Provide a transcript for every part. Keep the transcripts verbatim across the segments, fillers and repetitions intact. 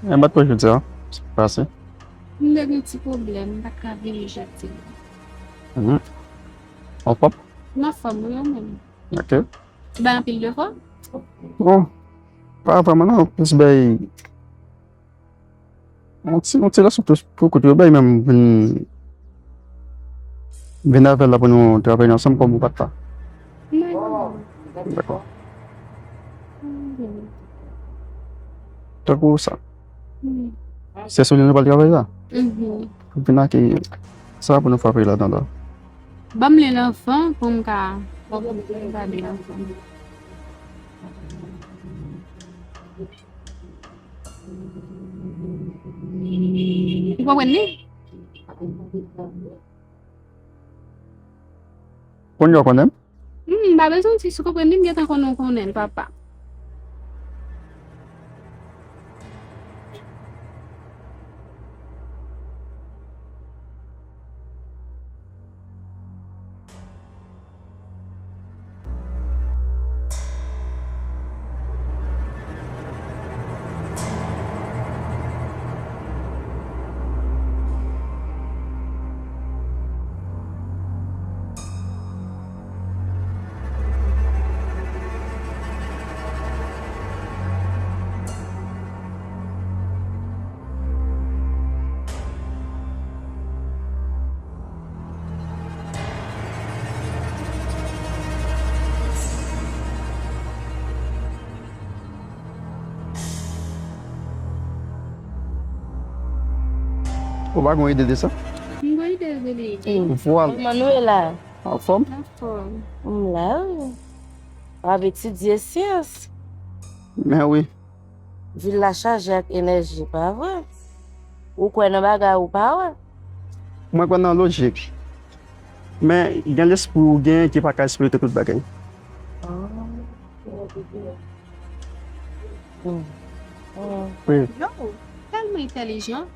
E bat pou jodi a, sa k pase? M te gen ti pwoblèm, m pa t ka vini jodi a. Mhm. Anfòm? M anfòm, wi, ou menm? Ok. Ou bay anpil devwa? Bon, pa vrèman non, plis bay yon ti, yon ti lèson plis pou kout yo bay, menm vin, vin avè l la pou nou travay ansanm kòm ou pa t la. Dakò. Tankou sa. Se sou li nou pral travay la. Pou vin ak sa pou nou frape ladan la. Ban m li l anvan pou m ka, pou m ka gade l anvan. Ou konprann li? Kounye a w konnen m? Hmm, m pa bezwen di si w konprann li, m gentan konnen w konnen l, papa. Ou pa gen ide de sa? M gen ide de li. Vwala. Kòman nou ye la? Anfòm? Anfòm. M la, wi. W ap etidye syans. Men wi. Vil la chaje ak enèji, pa vre? Ou kwè nan bagay ou pa wè? Mwen kwè nan lojik. Men gen lespri ou gen ki pa ka esplike tout bagay. Ah. Hmm. Hmm. Wi. Yo, tèlman entèlijan.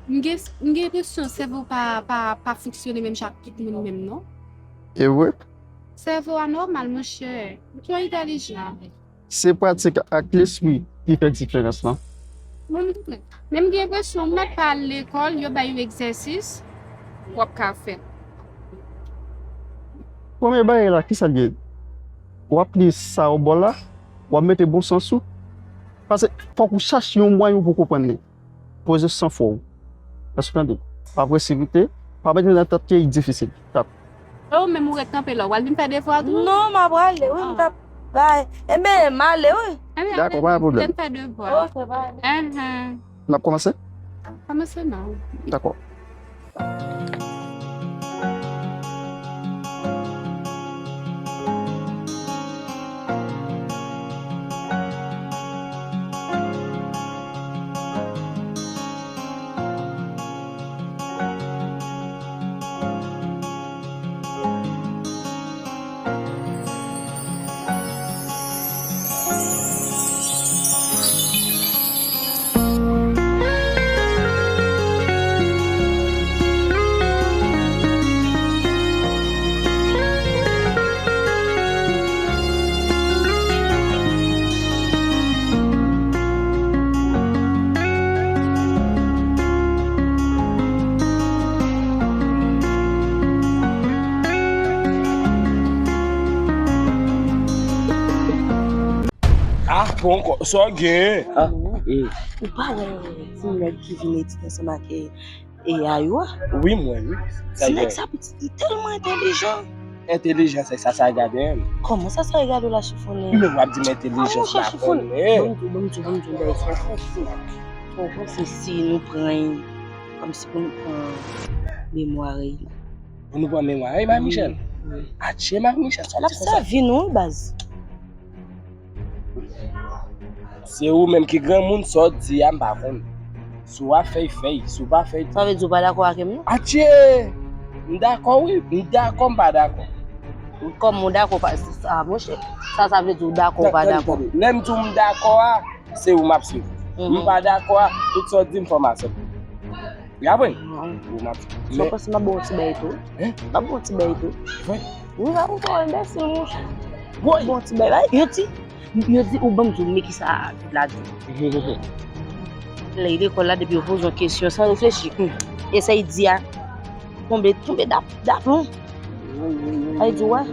M gen, m gen enpresyon sèvo pa, pa, pa fonksyone menm jan ak tout moun menm, non. E vre? Sèvo a nòmal, monchè. Ou twò entèlijan. Se pratik ak lespri ki fè diferans lan. Mwen, m konprann. Men m gen enpresyon, ou mèt pa al lekòl, yo bay ou egzèsis, w ap ka fè l. Premye bagay la, ki sa l ye? W ap li sa ou bò la, w ap mete bon sans ou. Paske fòk ou chache yon mwayen pou konprann li. Poze san fwa w. Èske w tande? Pa presipite, pa mete nan tèt ke li difisil. Tap. E ou menm ou ret kanpe la, w al vin fè devwa tou? Non, m ap prale, wi, m t ap bay. Enben, m ale, wi. Dakò, pa gen pwoblèm. Vin fè devwa. Ok, pa gen. N ap kòmanse? Kòmanse non. Dakò. Ah, bon, sa w gen? Ah, mm. Ou pa wè ti nèg ki vin etidye ansanm ak, e, e, Ayou a? Wi, m wè, wi. Ti nèg sa pitit li tèlman entèlijan. Entèlijan, se sa, sa gade m. Kòman sa, sa gade w la chifonnen? Men w ap di m entèlijan, sa chifonnen. Ban m di w, ban m di w, ban m di w, se yon konsèy. Se yon konsèy si nou pran, kòmsi pou nou pran memwa Rey la. Pou nou pran memwa Rey, Marie Michel? Wi. Atchè, Marie Michel, sa w di konsa? L ap sèvi nou, wi, baz. Se ou menm ki granmoun, sa w di a, m pa konn. Si w ap fè l, fè l. Si w pa fè l, sa vle di w pa dakò ak m, non? Atchè! M dakò, wi. M dakò, m pa dakò. Kòm ou dakò, pa, sa, monchè. Sa, sa vle di w dakò, w pa dakò. Lè m di w m dakò a, se ou m ap swiv. M pa dakò a, tout sa w di m, fò m aksepte. Gade. Ou m ap. Sa w panse m ap ba w ti bay tou? Hein? M ap ba w ti bay tou. Wi, ou twò enbesil, monchè. Woy! Bon ti bay, bay, yo di, yo di, ou ban m di w, men ki sa tout la di. Lè lekòl la, depi yo poze yon kesyon, san reflechi, hmm, esèy di a, tonbe, tonbe dap, daplon. Ay di, wè.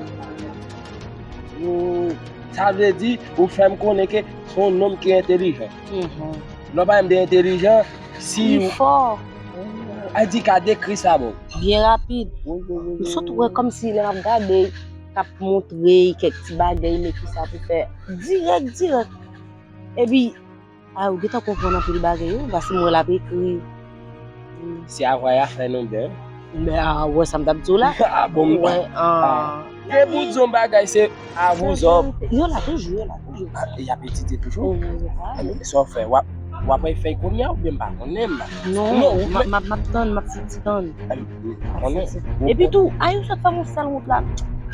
Ou, sa vle di, ou fè m konnen ke se yon nonm ki entelijan. Mhm. Lè w pale m de entelijan, si li fò. Ay di ka dekri sa, bon. Byen rapid. M sot wè kòmsi lè m ap gade, k ap montre kèk ti bagay, men ki sa pou fè. Dirèk, dirèk. Epi, a, ou gentan konprann anpil bagay, wi, paske m wè l ap ekri. Se avwa a fè nou byen. Men, a, ou wè sa m t ap di w la? A, bon, m pa. Wè, a. Depi w di yon bagay, se avou zòb. Yo la toujou, yo la toujou. A, y ap etidye toujou? Wi, wi, wi. Sa w fè, w ap, w ap fè kounye a oubyen m pa konnen m? Non, m ap, m ap, m ap tann, m ap fouti tann. M pa konnen. Epi tou, Ayou sot fè m yon sèl wont la.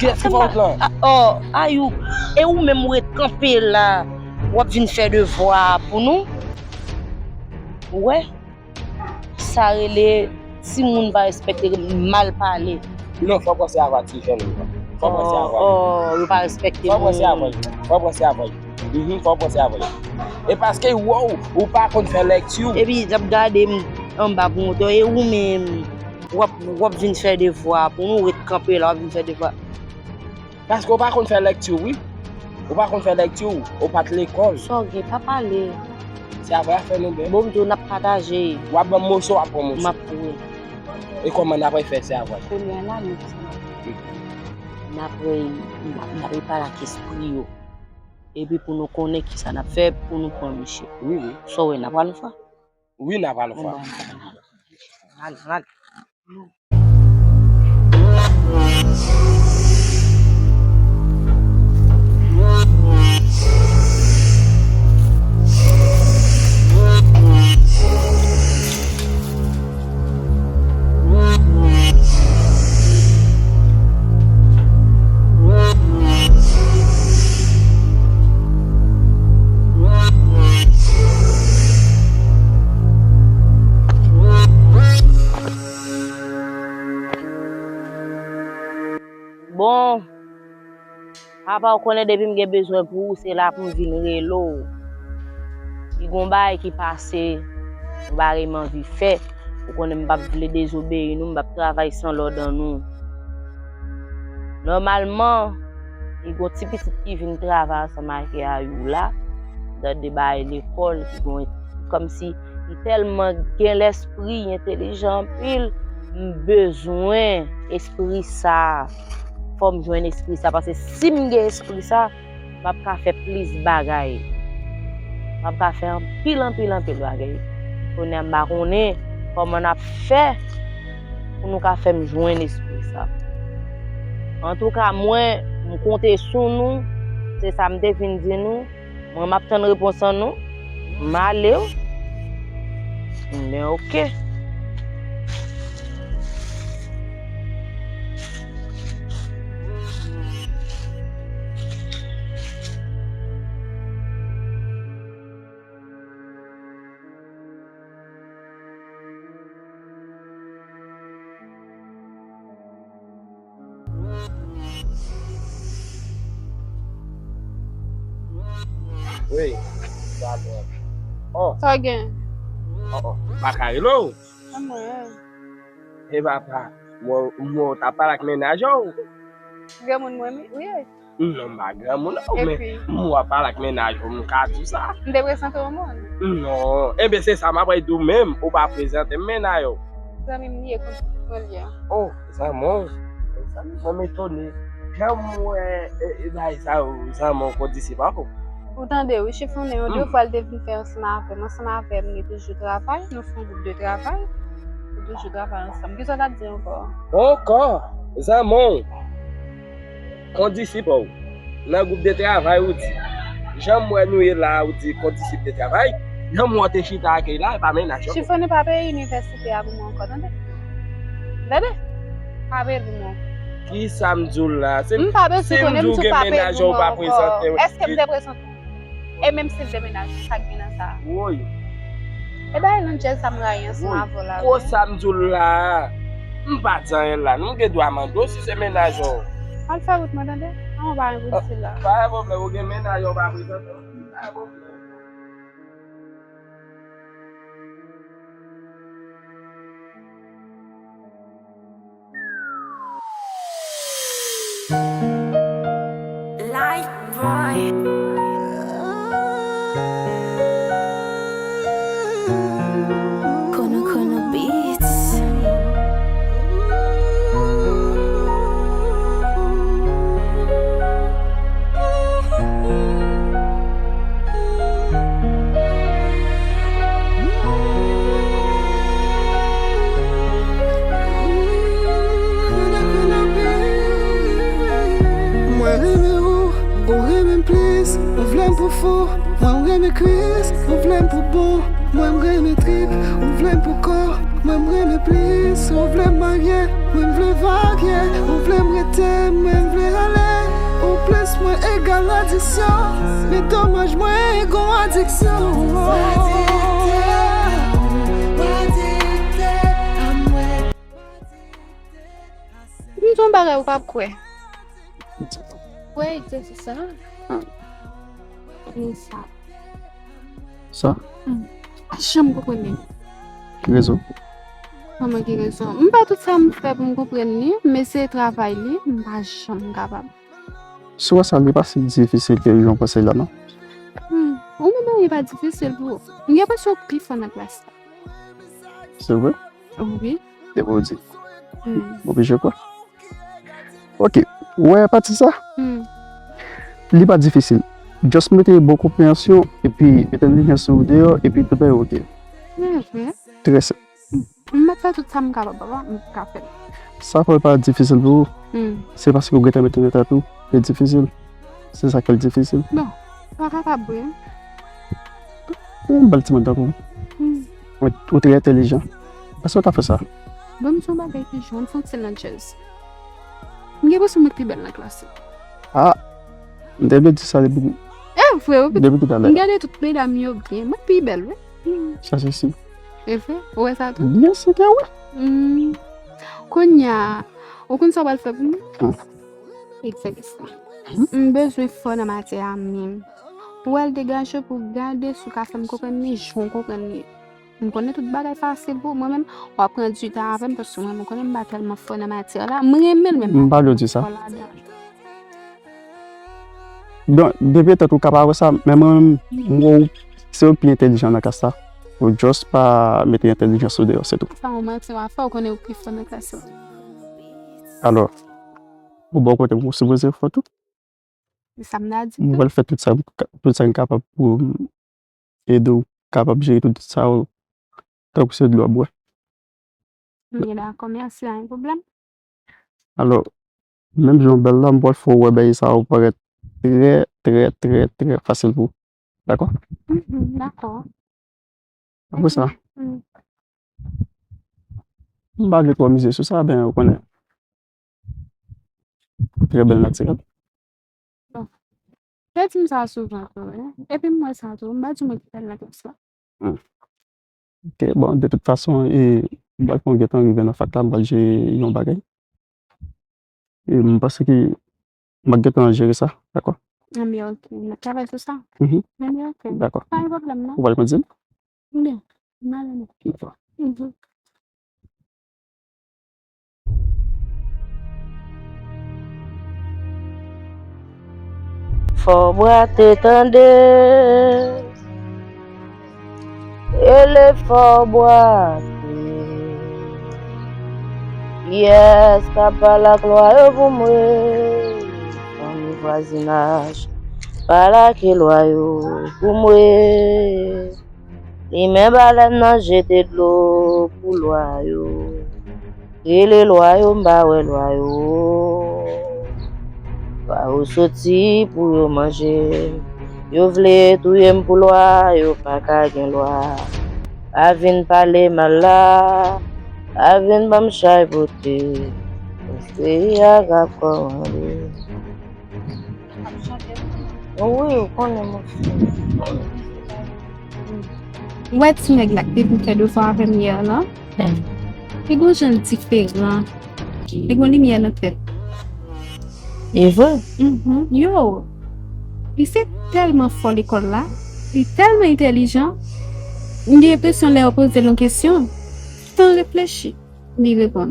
Kiyès ki fè wont lan? A, oh, Ayou, e ou menm ou ret kanpe la, w ap vin fè devwa pou nou? Ou wè? Sa rele timoun pa respekte, mal pale. Non, fò w panse avwa ti jèn yo. Fò w panse avwa yo. Oh, oh, yo pa respekte moun. Fò w panse avwa yo. Fò w panse avwa yo. Mhm, fò w panse avwa yo. E paske, wow, ou pa konn fè lèkti. Epi, l ap gade m anba pou moto. E ou menm, w ap, w ap vin fè devwa pou nou, ret kanpe la, w ap vin fè devwa. Paske w pa konn fè lèkti, wi. Ou pa konn fè lèkti, ou pa t lekòl. Sa w gen, pa pale. Se avwa a fè nou byen. Bon, m di w, n ap pataje. W ap ban m moso, w ap pran moso. M ap pran. E kòman n ap fè se avwa a? Kounye a la, nou di n ap, n ap, n ap, n ap pale ak espri yo. Epi pou nou konnen kisa n ap fè, pou nou pran misye. Wi, wi. Sa w wè, n ap pral fè? Wi, n ap pral fè. Bon, bon, bon. Al, al. Bon, apa w konnen depi m gen bezwen pou ou, se la pou m vin rele w. Li gon bagay ki pase, yon bagay m anvi fè. Ou konnen m p ap vle dezobeyi nou, m p ap travay san lòd an nou. Nòmalman, li gon ti pitit ki vin travay ansanm avèk Ayou la, nan de bagay lekòl, ki gon, kòmsi li tèlman gen lèspri, li entelijan anpil, m bezwen espri sa. Fò m jwenn espri sa, paske si m gen espri sa, m ap ka fè plis bagay. M ap ka fè anpil, anpil, anpil bagay. Kounye a m pa konnen kòman n ap fè pou nou ka fè m jwenn espri sa. Antouka, mwen, m konte sou nou. Se sa m te vin di nou. Mwen, m ap tann repons an nou. M ale wi. Men oke. Wi. Oh. Sa gen? Oh, oh. Pa ka rele w. Sa mwen. E papa, mwen, mwen, w t ap pale ak mennaj ou. Granmoun mwen, wi. Non, m pa granmoun, non, men epi, m w ap pale ak mennaj ou, m ka di w sa. M te prezante w moun? Non, enben, se sa m ap di w menm, ou pa prezante m mennaj ou. Zanmi m li ye, kondisip mwen li ye. Oh, zanmi w? Zanmi mwen, m etone. Jan m wè, e, e, bagay sa yo, zanmi w kondisip avè w. Ou tande, wi, chifonnen, yon de fwa l te vin fè ansanm avè m. Ansanm avè m, li toujou travay, nou se yon gwoup de travay. Nou toujou travay ansanm. Kisa w t ap di ankò? Ankò? Zanmi w. Kondisip ou. Nan gwoup de travay ou di. Jan m wè nou ye la, ou di kondisip de travay. Jan m wè w te chita ak li la, e pa mennaj ou. Chifonnen pa peye inivèsite a pou mwen ankò, tande? Tande? Pa peye l pou mwen ankò. Kisa m di w la? Si m di w gen mennaj ou pa prezante w. Èske m te prezante w? E menm si l te mennaj ou, sa k gen nan sa? Woy. E bay nan djèz sa m rayi ansanm avè w la. Ko sa m di w la? M pa di anyen la. Nou gen dwa mande w si se mennaj ou. Al fè wout mwen, tande? An, mwen pa gen pou di la. Pa gen pwoblèm, ou gen mennaj ou pa prezante w. Pa gen pwoblèm. Kono Kono Beats. Mwen renmen ou, ou renmen m plis, ou vle m pou fou. Mwen m renmen kwis, ou vle m pou bon. Mwen m renmen trip, ou vle m pou kò. Mwen m renmen plis, ou vle m marye. Mwen m vle varye, ou vle m rete. Mwen m vle ale, ou plis mwen egal adiksyon. Men domaj mwen gon adiksyon. M di yon bagay ou p ap kwè. Kwè egzèsis sa. Ni sa. Sa? Hmm. Pa janm konprann li. Ki rezon? Kòman ki rezon? M pa tout sa m fè pou m konprann li, men se travay li, m pa janm kapab. Si w wè sa, li pa si difisil ke jan w panse la, non? Hmm. Ou menm, li pa difisil pou ou. M gen enpresyon w pi fò nan klas la. Se vre? Wi. Depi w di. Hmm. M oblije kwè. Ok. Ou wè pati sa? Hmm. Li pa difisil. Just mete bon konpreyansyon, epi entèlijans ou deyò, epi tout bagay ok. Se vre. Trè senp. M ap fè tout sa m kapab, papa, m ka fè l. Sa fè l pa difisil pou ou? Hmm. Se paske w gentan mete nan tèt ou li difisil. Se sa k fè l difisil. Bon, pa kapab vre. Yon bèl timoun tankou w. Hmm. Ou, ou trè entèlijan. Èske w ta fè sa? Ban m di yon bagay ki jwenn fon ti nan djèz. M gen enpresyon mwen k pi bèl nan klas la. Ah! M te vle di sa depi, e vre, wi, depi toutalè. M gade tout medam yo byen. Mwen pi bèl, wi. Hmm. Sa se si. E vre? Ou wè sa tou? Byen si ke wi. Hmm. Kounye a, ou konn sa w pral fè pou mwen? Hmm. Egzèsis la. Hmm? M bezwen fò nan matyè a menm. Pou w al degaje w, pou w gade si w ka fè m konprann li jan w konprann li. M konnen tout bagay fasil pou mwen menm. W ap pran ditan avè m paske mwen, mwen konnen m pa tèlman fò nan matyè la. M renmen l, men m pa tèlman fò ladan l. Donk, depi etan ou ka pa wè sa, men mwen menm, m wè w se ou k pi entèlijan nan klas la. Ou just pa mete entèlijans ou deyò, se tou. Sa yon manti w ap fè, ou konnen ou pi fò nan klas la. Alò, ou bò kote m, ou sipoze fò tou. Se sa m ta di tou. M pral fè tout sa, tout sa m kapab pou m ede w kapab jere tout sa yo, tankou se dlo w ap bwè. M byen dakò, mèsi, pa gen pwoblèm. Alò, menm jan w bèl la, m pral fè w wè bagay sa yo parèt trè, trè, trè, trè fasil pou ou. Dakò? Mhm, dakò. Apre sa, m pa vle twò mize sou sa, ben, ou konnen. Trè bèl natirèl. Bon. Tèt m sa souvan tou, wi. Epi m wè sa tou, m pa di mwen ki fè l nan klas la. Hmm. Ok, bon, de tout fason, e, m pral fè yon gentan rive nan fak la, m pral jere yon bagay. E m panse ke m ap gentan jere sa, dakò? Anben, ok. N ap travay sou sa. Mhm. Anben, ok. Dakò. Pa gen pwoblèm, non. Ou pral kontinye? Byen. M ale, non. Dakò. Mhm. Fò bwa te tande, rele fò bwa te. Kiyès k ap pale ak lwa yo pou mwen? Fanmi, vwazinaj, pale ak lwa yo pou mwen. Limen balèn nan, jete dlo pou lwa yo. Rele lwa yo, m pa wè lwa yo. Lwa yo soti pou yo manje m. Yo vle touye m pou lwa, yo pa ka gen lwa. Pa vin pale mal la, pa vin ban m chay pote. Paske peyi a ka kòmande. Wi, ou konnen, monchè. Ou wè ti nèg la ki te vin fè devwa avè m yè lan? Li gon jan l diferan. Li gon limyè nan tèt. E vre? Mhm. Yo, li se tèlman fò lekòl la, li tèlman entèlijan, m gen enpresyon lè yo poze l yon kesyon, san reflechi, li reponn.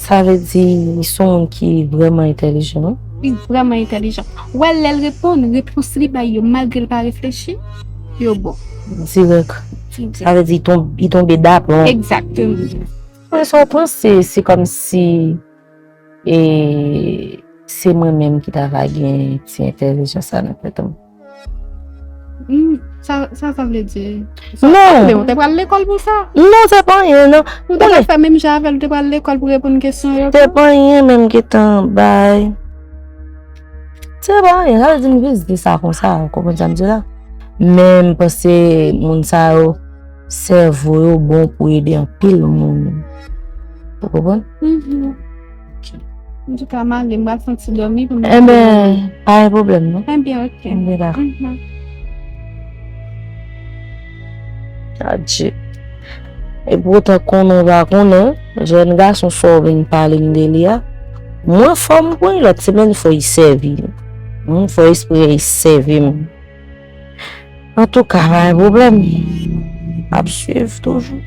Sa vle di, li se yon moun ki vrèman entèlijan, wi. Li vrèman entèlijan. Ou wè lè l reponn, repons li bay yo, malgre l pa reflechi, yo bon. Dirèk. Sa vle di li tonbe daplon. Egzakteman. Mwen sa w panse, se kòmsi e se mwen menm ki ta va gen ti entèlijans sa nan tèt mwen. Hmm, sa sa sa vle di? Non. Men ou te pral lekòl pou sa? Non, se pa anyen non. Ou te pral fè menm jan avè l, ou te pral lekòl pou reponn kesyon yo? Se pa anyen menm gentan bay. Se pa anyen, sa vle di m vizite sa konsa, ou konprann sa m di la? Men m panse moun sa yo sèvo yo bon pou ede anpil moun. Ou konprann? Antouka m ale, m pral fè yon ti dòmi pou m. Enben, pa gen pwoblèm non. Enben, ok. Enben, dakò. Adje. Epoutan konnen w pa konnen, jèn gason sa w vin pale m de li a, mwen fò m pran l, lòt semèn fò l sèvi m. Mwen fò espre l sèvi m. Antouka, pa gen pwoblèm. M ap swiv toujou.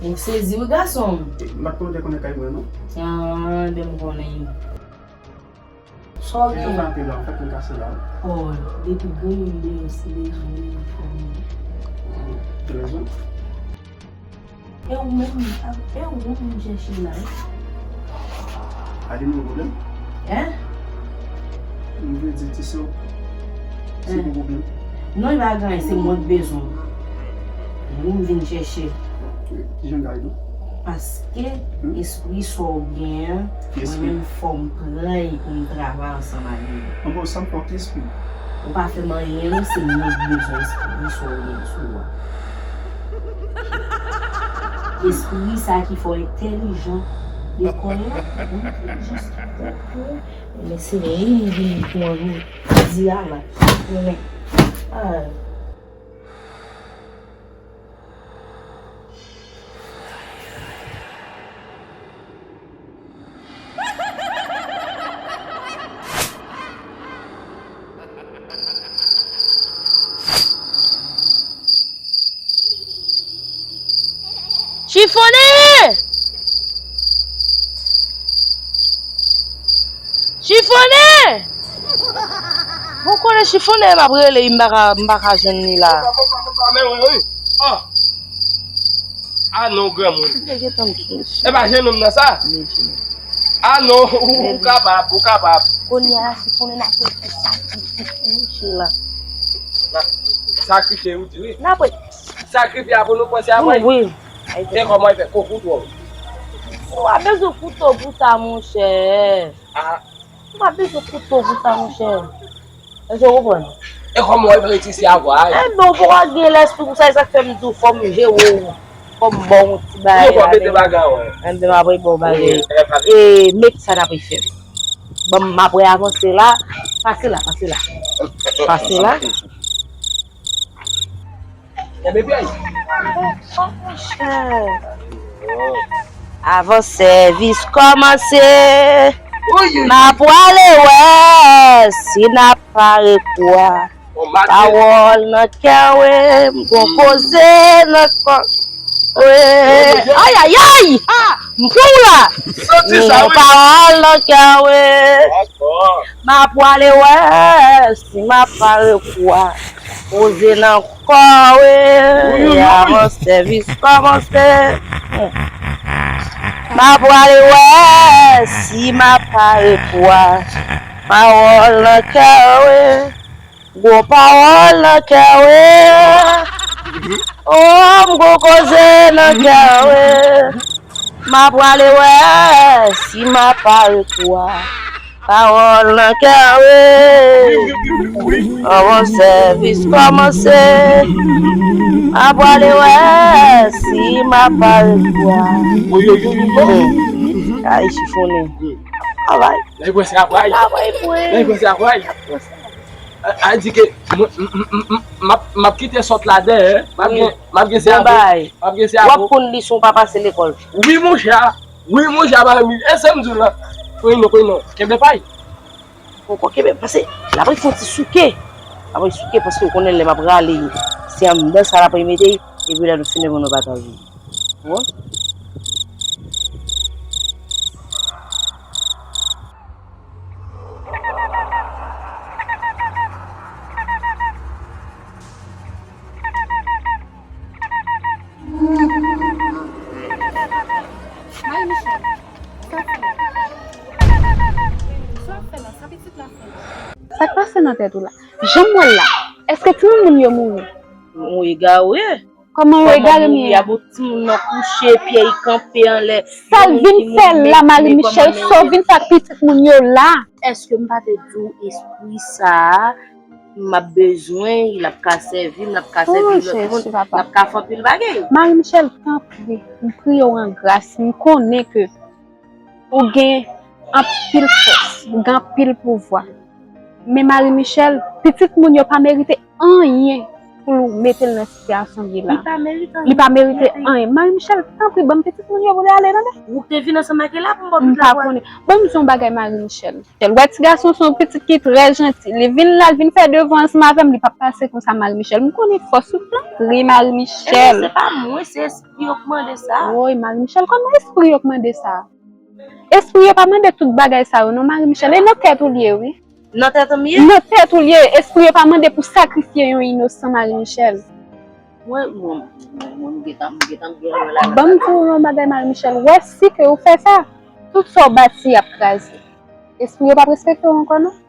Ou sezi wi gason m. M pa t konnen w te konnen kay mwen non. Ah, de m konnen. Sa w gen? Sa w fè anpil la, anfèt m kase la. Oh, depi granmoun deyò se rezon li nan fanmi. Ki rezon? E ou menm, e ou menm m chèche la wi. A li nou pwoblèm? Hein? M vle di ti sè w, se pou pwoblèm. Non, li pa gen anyen, se mwen k bezwen w. Wi, m vin chèche. Kijan l ye non? Paske espri sa w gen an, mwen menm fò m pran l pou m travay ansanm ak li. Anben, sa m fè w ki espri? Ou pa fè m anyen non, se mwen k bezwen espri sa w gen sou ou a. Espri sa ki fè w entèlijan. Lekòl la, ou entèlijan sa pwòp wi. Men se li m vin pou anvi di a la. Men, ah. Chifonnen! Chifonnen! Bon, konnen chifonnen m ap rele, m pa ka, m pa ka jwenn li la. A non, granmoun. E pa jennonm nan sa? A non, ou kapab, ou kapab. Kounye a, si konnen n ap rete sa, misye la. Sakrifye ou di wi. N ap rete. Sakrifye a pou nou pran se a mwen. Wi. E kòman l fè? Ko kouto. Ou pa bezwen kouto pou sa, monchè. Ou pa bezwen kouto pou sa, monchè. Èske w konprann? E kòman w ap retire avwa a? Enben, ou poko gen lespri pou sa, e sa k fè m di w fò m jere w. Fò m ba w yon ti bagay la. Enben, m ap ba w bagay. E, men kisa n ap fè. Bon, m ap avanse la. Pase la, pase la. Pase la. Avan sèvis kòmanse, m a pwale wè si n ap pare kou a. Pawòl nan kè w, m gon koze nan kò. Ayayay! M pran w la! M gon pawòl nan kè w, m a pwale wè si m ap pare kou a. Koze nan kò wi, avan sèvis kòmanse. M a pwale wè si m ap pare kou a. Pawòl nan kè wi, gwo pawòl nan kè wi. Oh, m gon koze nan kè, wi. M a prale wè si m a parèt pou a. Pawòl nan kè, wi. An bon sèvis kòmanse. M a prale wè si m a parèt pou a. Ay, chifonnen. Travay. Travay pou. Travay pou. A, a di ke mwen, m, m, m, m, m ap, m ap kite sòt la dèyè, m ap gen, m ap gen se avè, m ap gen se avè. W ap konn li si w pa pase lekòl. Wi, monchè. Wi, monchè, pa mi. E sa m di w la. Wi, non, wi, non. Kenbe pay. Poko kenbe, pase. L ap fè yon ti souke. L ap souke paske w konnen lè m ap rale, se anndan sa l ap mete, epi lè nou fini, nou pa tann. Bon. Marie Michel, sa w fè la? Sa w fè la? Sa pitit la fè la? Sa k pase nan tèt ou la? Jan m wè l la, èske timoun moun yo mouri? Ou egare. Kòman yo egare m ye a? Abo timoun nan kouche, pye y kanpe anlè. Sa l vin fè la, Marie Michel? Sa w vin fè ak pitit moun yo la? Èske m pa te di w espri sa a, m ap bezwen, l ap ka sèvi m, l ap ka sèvi lòt moun, l ap ka fè anpil bagay? Marie Michel, tanpri, m priye w an gras, m konnen ke ou gen anpil fòs, ou gen anpil pouvwa. Men Marie Michel, pitit moun yo pa merite anyen pou l mete l nan sitiyasyon li la. Li pa merite anyen. Li pa merite anyen. Marie Michel, tanpri, ban m pitit moun yo pou li ale, tande? Ou te vin ansanm ak la pou m ba w tout la. M pa konnen. Ban m di w yon bagay, Marie Michel. Ou wè ti gason se yon pitit ki trè janti. Li vin la, l vin fè devan ansanm avè m, li p ap pase konsa, Marie Michel. M konnen fòs ou, tanpri, Marie Michel. Ebyen, se pa mwen, se espri yo k mande sa. Woy, Marie Michel, kòman espri yo k mande sa? Espri yo pa mande tout bagay sa yo non, Marie Michel. E nan tèt ou l ye, wi. Nan tèt ou m ye? Nan tèt ou l ye. Espri yo pa mande pou sakrifye yon inosan, Marie Michel. Mwen, mwen, mwen, mwen, m gentan, m gentan gen yon la. Ban m di w yon bagay, Marie Michel. Wè, si ke ou fè sa, tout sa w bati ap kraze. Espri yo p ap respekte w ankò, non.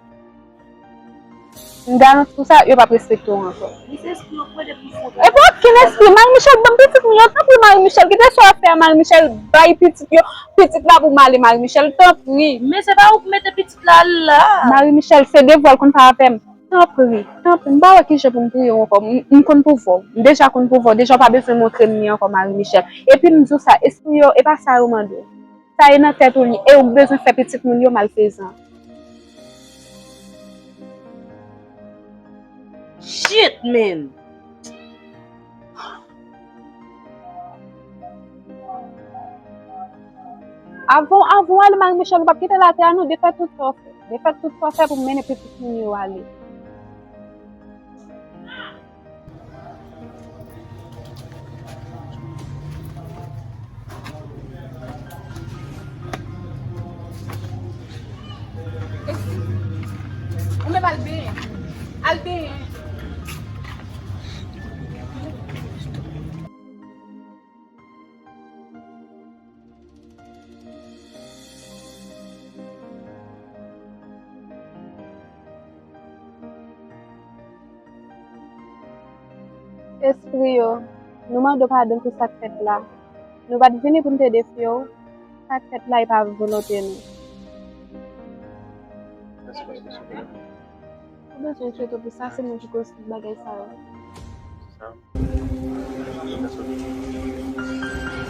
M garanti w sa, yo p ap respekte w ankò. Li se espri yo k mande pou fè. E pa okenn espri. Marie Michel, ban m pitit mwen yo, tanpri, Marie Michel. Kite sa w ap fè a, Marie Michel. Bay pitit yo, pitit la pou m ale, Marie Michel, tanpri. Men se pa ou k mete pitit la la. Marie Michel, se devwa l konn fè avè m. Tanpri, tanpri. M pa wè kijan pou m priye w ankò. M, m konn pouvwa w. M deja konn pouvwa w. Deja w pa bezwen montre m li ankò, Marie Michel. Epi m di w sa, espri yo, e pa sa yo mande w. Sa e nan tèt ou li, e ou bezwen fè pitit moun yo malfezan. Shit, man! Avan, avan w ale, Marie Michel, ou p ap kite latè a non, defè tout sa w fè. Defè tout sa w fè pou mennen pitit moun yo ale. Ou menm al benyen. Al benyen. Espri yo, nou mande w padon pou sa k fèt la. Nou pa t vini pou n te defye w. Sa k fèt la, e pa volonte nou. Mèsi paske w sove m. Ou bezwen enkyete w pou sa, se mwen ki koz tout bagay sa yo. Se sa. Mwen bezwen enkyete w.